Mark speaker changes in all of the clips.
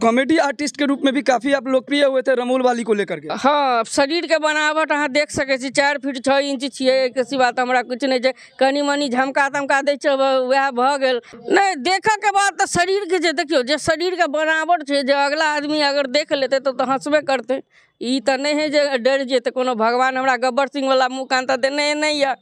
Speaker 1: Comedy artist के रूप में भी काफी आप लोकप्रिय हुए थे रमोल वाली को लेकर के।
Speaker 2: हँ, शरीरके बनावट अहाँ देख सकै छी, 4 फीट 6 इंच छियै। एहिके सिवा तऽ हमरा किछु नहि छै। कनि मनि झमका तमका दै छै, वएह भऽ गेल। नहि, देखऽके बाद तऽ शरीरके जे देखियौ, जे शरीरके बनावट छै, जे अगला आदमी अगर देख लेतै तऽ हँसबे करतै। ई तऽ नहि हइ जे डरि जेतै। कोनो भगवान हमरा गब्बर सिंहवला मुँह कान तऽ देने नहि यऽ।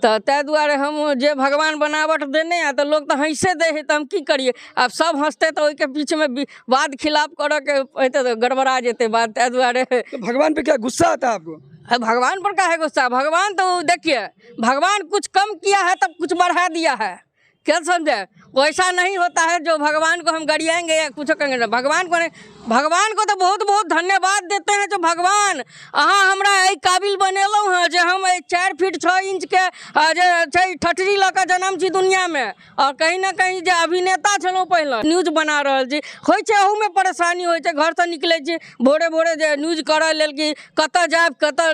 Speaker 2: तऽ ताहि दुआरे हम जे भगवान बनावट देने यऽ, तऽ लोक तऽ हँसिए दै हइ, तऽ हम की करियै? आब सब हँसतै तऽ ओहिके बीचमे वाद खिलाफ करऽके हेतै तऽ गड़बड़ा जेतै बात, ताहि दुआरे।
Speaker 1: तो भगवान पे क्या गुस्सा आता है आपको?
Speaker 2: अरे, भगवान पर काहे गुस्सा? भगवान तो, देखिए, भगवान कुछ कम किया है तब कुछ बढ़ा दिया है, क्या समझे? वैसा नहीं होता है जो भगवान को हम गरियाएंगे या कुछ कहेंगे। ना, भगवान को नहीं, भगवान को तो बहुत बहुत धन्यवाद देते हैं जो भगवान अहाँ हमरा एहि काबिल बनेलहुँ हँ जे हम एहि 4 फीट 6 इंचके जे छै ठठरी लऽ कऽ जनम छी दुनिआँमे आओर कहीं ने कहीं जे अभिनेता छलहुँ पहिले, न्यूज बना रहल छी। होइ छै, अहूमे परेशानी होइ छै। घरसँ निकलै छी भोरे भोरे जे न्यूज करऽ लेल कि कतऽ जायब, कतऽ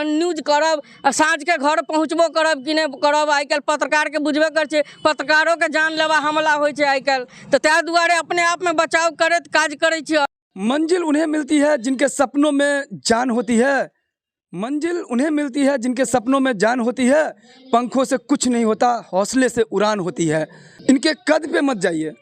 Speaker 2: न्यूज करब आ साँझके घर पहुँचबो करब कि नहि करब। आइ काल्हि पत्रकारके बुझबे करै छै, पत्रकारोके जानलेवा हमला होइ छै आइ काल्हि। तऽ ताहि दुआरे अपने आपमे बचाव करैत काज करै छी।
Speaker 1: मंजिल उन्हें मिलती है जिनके सपनों में जान होती है। मंजिल उन्हें मिलती है जिनके सपनों में जान होती है। पंखों से कुछ नहीं होता, हौसले से उड़ान होती है। इनके कद पे मत जाइए।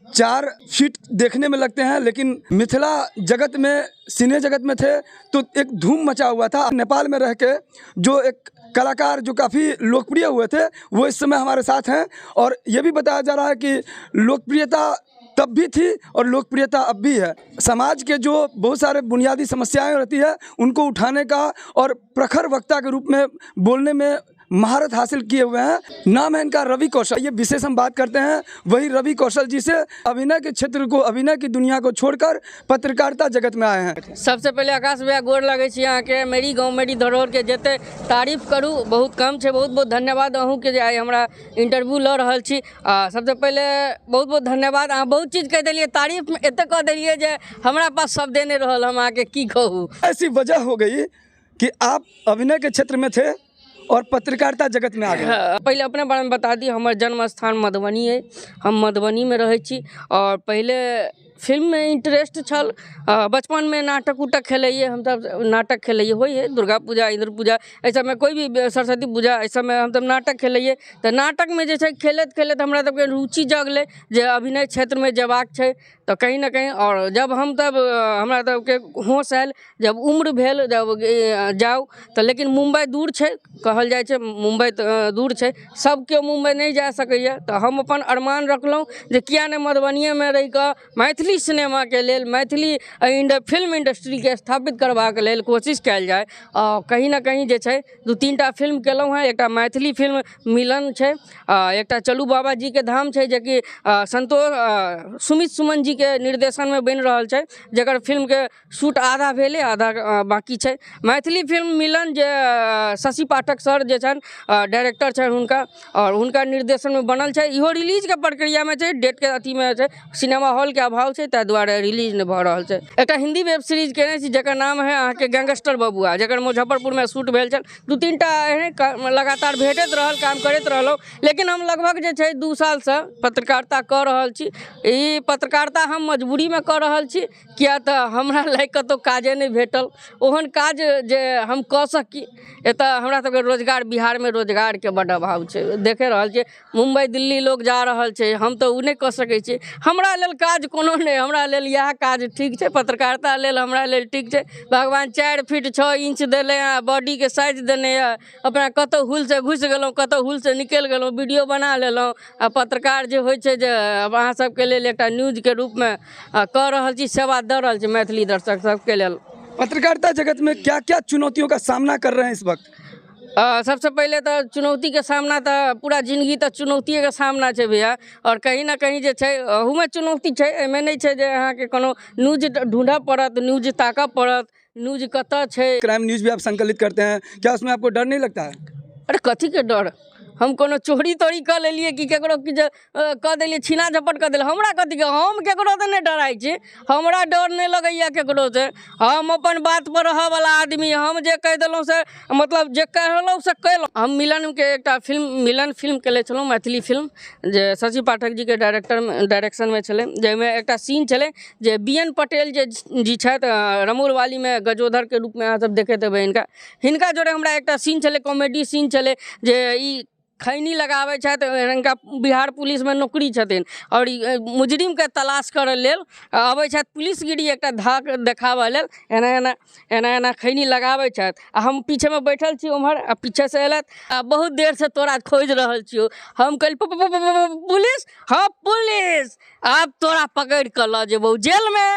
Speaker 1: 4 फीट देखने में लगते हैं, लेकिन मिथिला जगत में, सिने जगत में थे तो एक धूम मचा हुआ था। नेपाल में रह के जो एक कलाकार जो काफ़ी लोकप्रिय हुए थे, वो इस समय हमारे साथ हैं और ये भी बताया जा रहा है कि लोकप्रियता तब भी थी और लोकप्रियता अब भी है। समाज के जो बहुत सारे बुनियादी समस्याएं रहती है, उनको उठाने का और प्रखर वक्ता के रूप में बोलने में महारत हासिल किए हुए हैं। नाम है इनका रवि कौशल। ये विशेष हम बात करते हैं वही रवि कौशल जी से, अभिनय के क्षेत्र को, अभिनय की दुनिया को छोड़कर पत्रकारिता जगत में आए हैं।
Speaker 2: सबसे पहिले आकाश भैया, गोर लगै छी अहाँके। मेरी गाँव मेरी धरोहरके जते तारीफ करू, बहुत कम छै। बहुत बहुत धन्यवाद अहूँके जे आइ हमरा इंटरव्यू लऽ रहल छी। आ सबसे पहिले बहुत बहुत धन्यवाद। अहाँ बहुत चीज कहि देलियै, तारीफ एते कऽ देलियै जे हमरा पास शब्दे नहि रहल, हम अहाँके की कहू।
Speaker 1: ऐसी वजह हो गई कि आप अभिनय के क्षेत्र में थे और पत्रकारिता जगत में आ गए?
Speaker 2: हाँ, पहिले अपने बारेमे बता दी। हमर जन्म स्थान मधुबनी अइ। हम मधुबनीमे रहै छी आओर पहिले फिल्ममे इंटरेस्ट छल। बचपनमे नाटक उटक खेलैए हमसब, नाटक खेलैए होइ हइ दुर्गा पूजा, इन्द्र पूजा, एहि सबमे, कोइ भी सरस्वती पूजा, एहि सबमे हमसब नाटक खेलैए। तऽ नाटकमे जे छै खेलैत खेलैत हमरा सबके रुचि जगलै जे अभिनय क्षेत्रमे जेबाक छै। तऽ कहीं ने कहीं आओर जब हम तब हमरा सबके होश आयल, जब उम्र भेल, जब जाउ तऽ, लेकिन मुम्बइ दूर छै, कहल जाइ छै मुम्बइ तऽ दूर छै, सब केओ मुम्बइ नहि जा सकैए। तऽ हम अपन अरमान रखलहुँ जे किया नहि मधुबनिएमे रहिकऽ मैथिली सिनेमाके लेल, मैथिली फिल्म इंडस्ट्रीके स्थापित करबाक लेल कोशिश कयल जाय। आ कहीं ने कहीं जे छै दू तीन टा फिल्म केलहुँ हेँ। एकटा मैथिली फिल्म मिलन छै आ एकटा चलू बाबाजीके धाम छै, जेकि संतोष सुमित सुमन जीके निर्देशनमे बनि रहल छै, जकर फिल्मके शूट आधा भेलै, आधा बाँकी छै। मैथिली फिल्म मिलन जे शशि पाठक सर जे छनि, डायरेक्टर छनि हुनका आओर हुनका निर्देशनमे बनल छै, इहो रिलीजके प्रक्रियामे छै, डेटके अथीमे छै। सिनेमा हॉलके अभाव छै, ताहि दुआरे रिलीज नहि भऽ रहल छै। एकटा हिन्दी वेब सीरीज केने छी, जकर नाम है अहाँके गैंगस्टर बबुआ, जकर मुजफ्फरपुरमे शूट भेल छल। दू तीन टा एहने लगातार भेटैत रहल, काम करैत रहलहुँ। लेकिन हम लगभग जे छै 2 सालसँ पत्रकारिता कऽ रहल छी। ई पत्रकारिता हम मजबूरीमे कऽ रहल छी, किया तऽ हमरा लायक कतहु काजे नहि भेटल, ओहन काज जे हम कऽ सकी। एतऽ हमरा सबके रोजगार, बिहारमे रोजगारके बड्ड अभाव छै। देखे रहल छियै, मुम्बइ दिल्ली लोक जा रहल छै, हम तऽ ओ नहि कऽ सकै छी। हमरा लेल काज कोनो नहि, हमरा लेल इएह काज ठीक छै। पत्रकारिता लेल हमरा लेल ठीक छै। भगवान 4 फीट 6 इंच देले हँ, बॉडीके साइज देने यऽ। अपना कतहु हुलसँ घुसि गेलहुँ, कतहु हुलसँ निकलि गेलहुँ, वीडियो बना लेलहुँ आ पत्रकार जे होइ छै जे अहाँ सबके लेल एकटा न्यूजके रूपमे कऽ रहल छी, सेवा दऽ रहल छी मैथिली दर्शक सबके लेल।
Speaker 1: पत्रकारिता जगत में क्या क्या चुनौतियों का सामना कर रहे हैं इस वक्त?
Speaker 2: सबसँ पहिले तऽ चुनौतीके सामना तऽ पूरा जिन्दगी तऽ चुनौतिएके सामना छै भैया। आओर कहीं ने कहीं जे छै अहूमे चुनौती छै। एहिमे नहि छै जे अहाँके कोनो न्यूज ढूँढऽ पड़त, न्यूज ताकऽ पड़त, न्यूज कतऽ छै।
Speaker 1: क्राइम न्यूज भी आप संकलित करते हैं, क्या उसमें आपको डर नहीं लगता है?
Speaker 2: अरे, कथीके डर? हम कोनो चोरी तोरी कऽ लेलियै कि ककरो किछु कऽ देलियै, छीना झपट कऽ देलियै। हमरा कथीके, हम ककरोसँ नहि डराइ छी, हमरा डर नहि लगैए ककरोसँ। हम अपन बातपर रहऽवला आदमी, हम जे कहि देलहुँ से मतलब जे कहलहुँ से कयलहुँ। हम मिलनके एकटा फिल्म, मिलन फिल्म कयने छलहुँ, मैथिली फिल्म जे शशि पाठक जीके डायरेक्टर डायरेक्शनमे छलै, जाहिमे एकटा सीन छलै जे बी एन पटेल जे जी छथि, रमौल वालीमे गजोधरके रूपमे अहाँ सब देखैत हेबै हिनका। हिनका जोड़े हमरा एकटा सीन छलै, कॉमेडी सीन छलै जे ई खैनी लगाबै छथि। हिनका बिहार पुलिसमे नौकरी छथिन आओर ई मुजरिमके तलाश करऽ लेल अबै छथि पुलिसगिरी एकटा धाक देखाबऽ लेल। एना एना एना एना खैनी लगाबै छथि आ हम पीछेमे बैठल छी ओम्हर, आ पीछेसँ अयलथि आ बहुत देरसँ तोरा खोजि रहल छियौ। हम कहली पुलिस? हँ पुलिस, आब तोरा पकड़ि कऽ लऽ जेबौ जेलमे,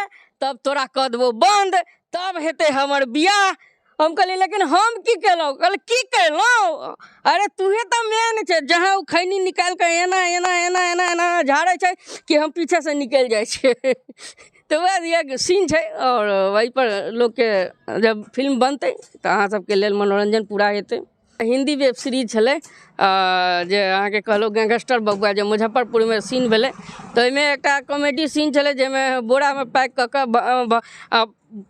Speaker 2: तब तोरा कऽ देबौ बन्द, तब हेतै हमर बियाह। हम कहलियै लेकिन हम की केलहुँ? कहल की केलहुँ? अरे तूहे तऽ मेन छै। जहाँ ओ खैनी निकालि कऽ एना एना एना एना एना झाड़ै छै कि हम पीछेसँ निकलि जाइ छियै। तऽ वएह सीन छै आओर ओहिपर लोकके जब फिल्म बनतै तऽ अहाँ सबके लेल मनोरञ्जन पूरा हेतै। हिन्दी वेब सीरीज छलै जे अहाँके कहलहुँ गैंगस्टर बबुआ, जे मुजफ्फरपुरमे सीन भेलै, तऽ ओहिमे एकटा कॉमेडी सीन छलै जाहिमे बोरामे पैक कऽ कऽ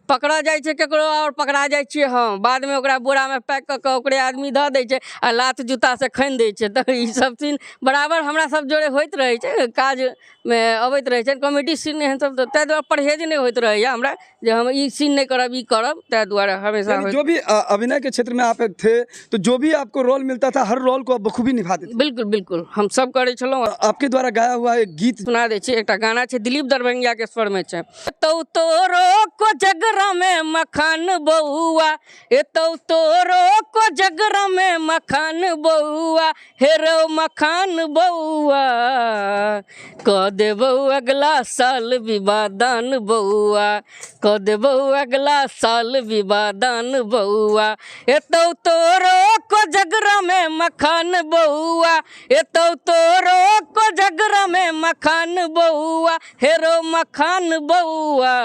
Speaker 2: पकड़ा जाइ छै ककरो आओर पकड़ा जाइ छियै हम। बादमे ओकरा बोरामे पैक कऽ कऽ ओकरे आदमी धऽ दै छै आ लात जूतासँ खनि दै छै। तऽ ईसभ सीन बराबर हमरा सभ जोरे होइत रहै छै, काजमे अबैत रहै छै कॉमेडी सीन एहन सब, तऽ ताहि दुआरे परहेज नहि होइत रहैए हमरा जे हम ई सीन नहि करब, ई करब, ताहि दुआरे हमेशा।
Speaker 1: यानी जो भी अभिनय के क्षेत्र में आप थे तो जो भी आपको रोल मिलता था, हर रोल को आप बखूबी निभाते थे।
Speaker 2: बिल्कुल बिल्कुल, हम सब करै छलहुँ।
Speaker 1: आपके द्वारा गाया हुआ एक गीत
Speaker 2: सुना दै छी। एकटा गाना छै, दिलीप दरभंगियाके स्वरमे छै। एतौ तोरो कोजगरा में मखान बौआ, एतौ तोरो कोजगरा में मखान बौआ, हे रौ मखान बौआ, कऽ देबौ अगला साल विवाह दान बौआ, कऽ देबौ अगला साल विवाह दान बौआ। एतौ तोरो कोजगरा में मखान बौआ, एतौ तोरो कोजगरा में मखान बौआ, हे रौ मखान बौआ,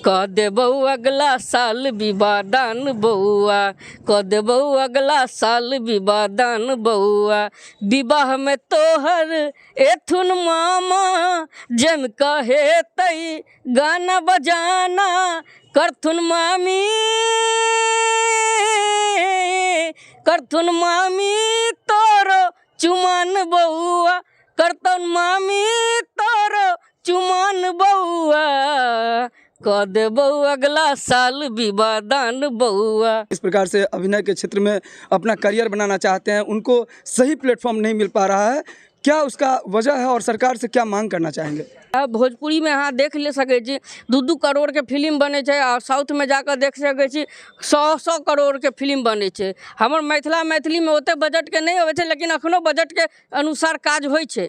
Speaker 2: कऽ देबौ अगला साल विवाह दान बौआ, कऽ देबौ अगला साल विवाह दान बौआ। विवाहमे तोहर एथुन मामा, जमि कऽ हेतै गाना बजाना, करथुन मामी, करथुन मामी तोरो चुमान बौआ, करतन मामी तोरो चुमान बौआ, कऽ देबौ अगला साल विवाह दान बौआ।
Speaker 1: इस प्रकार से अभिनय के क्षेत्र में अपना करियर बनाना चाहते हैं, उनको सही प्लेटफॉर्म नहीं मिल पा रहा है, क्या उसका वजह है और सरकार से क्या मांग करना चाहेंगे?
Speaker 2: आ भोजपुरीमे अहाँ देख ले सकै छी, 2-2 करोड़के फिल्म बनै छै आ साउथमे जाकऽ देख सकै छी 100-100 करोड़के फिल्म बनै छै। हमर मिथिला मैथिलीमे ओतेक बजटके नहि अबै छै, लेकिन एखनो बजटके अनुसार काज होइ छै,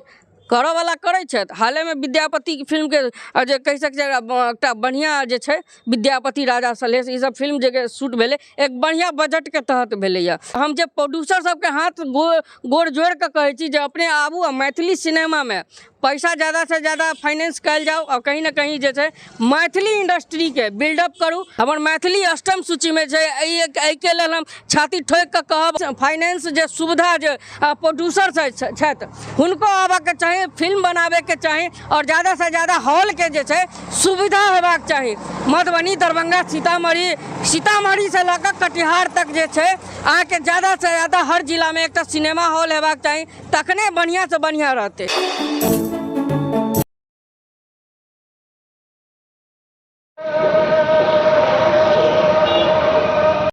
Speaker 2: करऽवला करै छथि। हालेमे विद्यापतिके फिल्मके जे कहि सकै छियै एकटा बढ़िआँ जे छै विद्यापति, राजा सलहेश, ईसब फिल्म जे शूट भेलै एक बढ़िआँ बजटके तहत भेलैए। हम जे प्रोड्यूसर सबके हाथ गोड़ जोड़िकऽ कहै छी जे अपने आबू आ मैथिली सिनेमामे पैसा ज्यादासँ ज्यादा फाइनेंस कयल जाउ आ कहीं ने कहीं जे छै मैथिली इंडस्ट्रीके बिल्डअप करू। हमर मैथिली अष्टम सूचीमे छै, एहिके लेल हम छाती ठोकि कऽ कहब, फाइनेंस जे सुविधा जे प्रोड्यूसर छथि हुनको आबऽके चाही, फिल्म बनाबैके चाही आओर ज्यादासँ ज्यादा हॉलके जे छै सुविधा हेबाक चाही। मधुबनी, दरभंगा, सीतामढ़ी, सीतामढ़ीसँ लऽ कऽ कटिहार तक जे छै अहाँके ज्यादासँ ज्यादा हर जिलामे एकटा सिनेमा हॉल हेबाक चाही, तखने बढ़िआँसँ बढ़िआँ रहतै।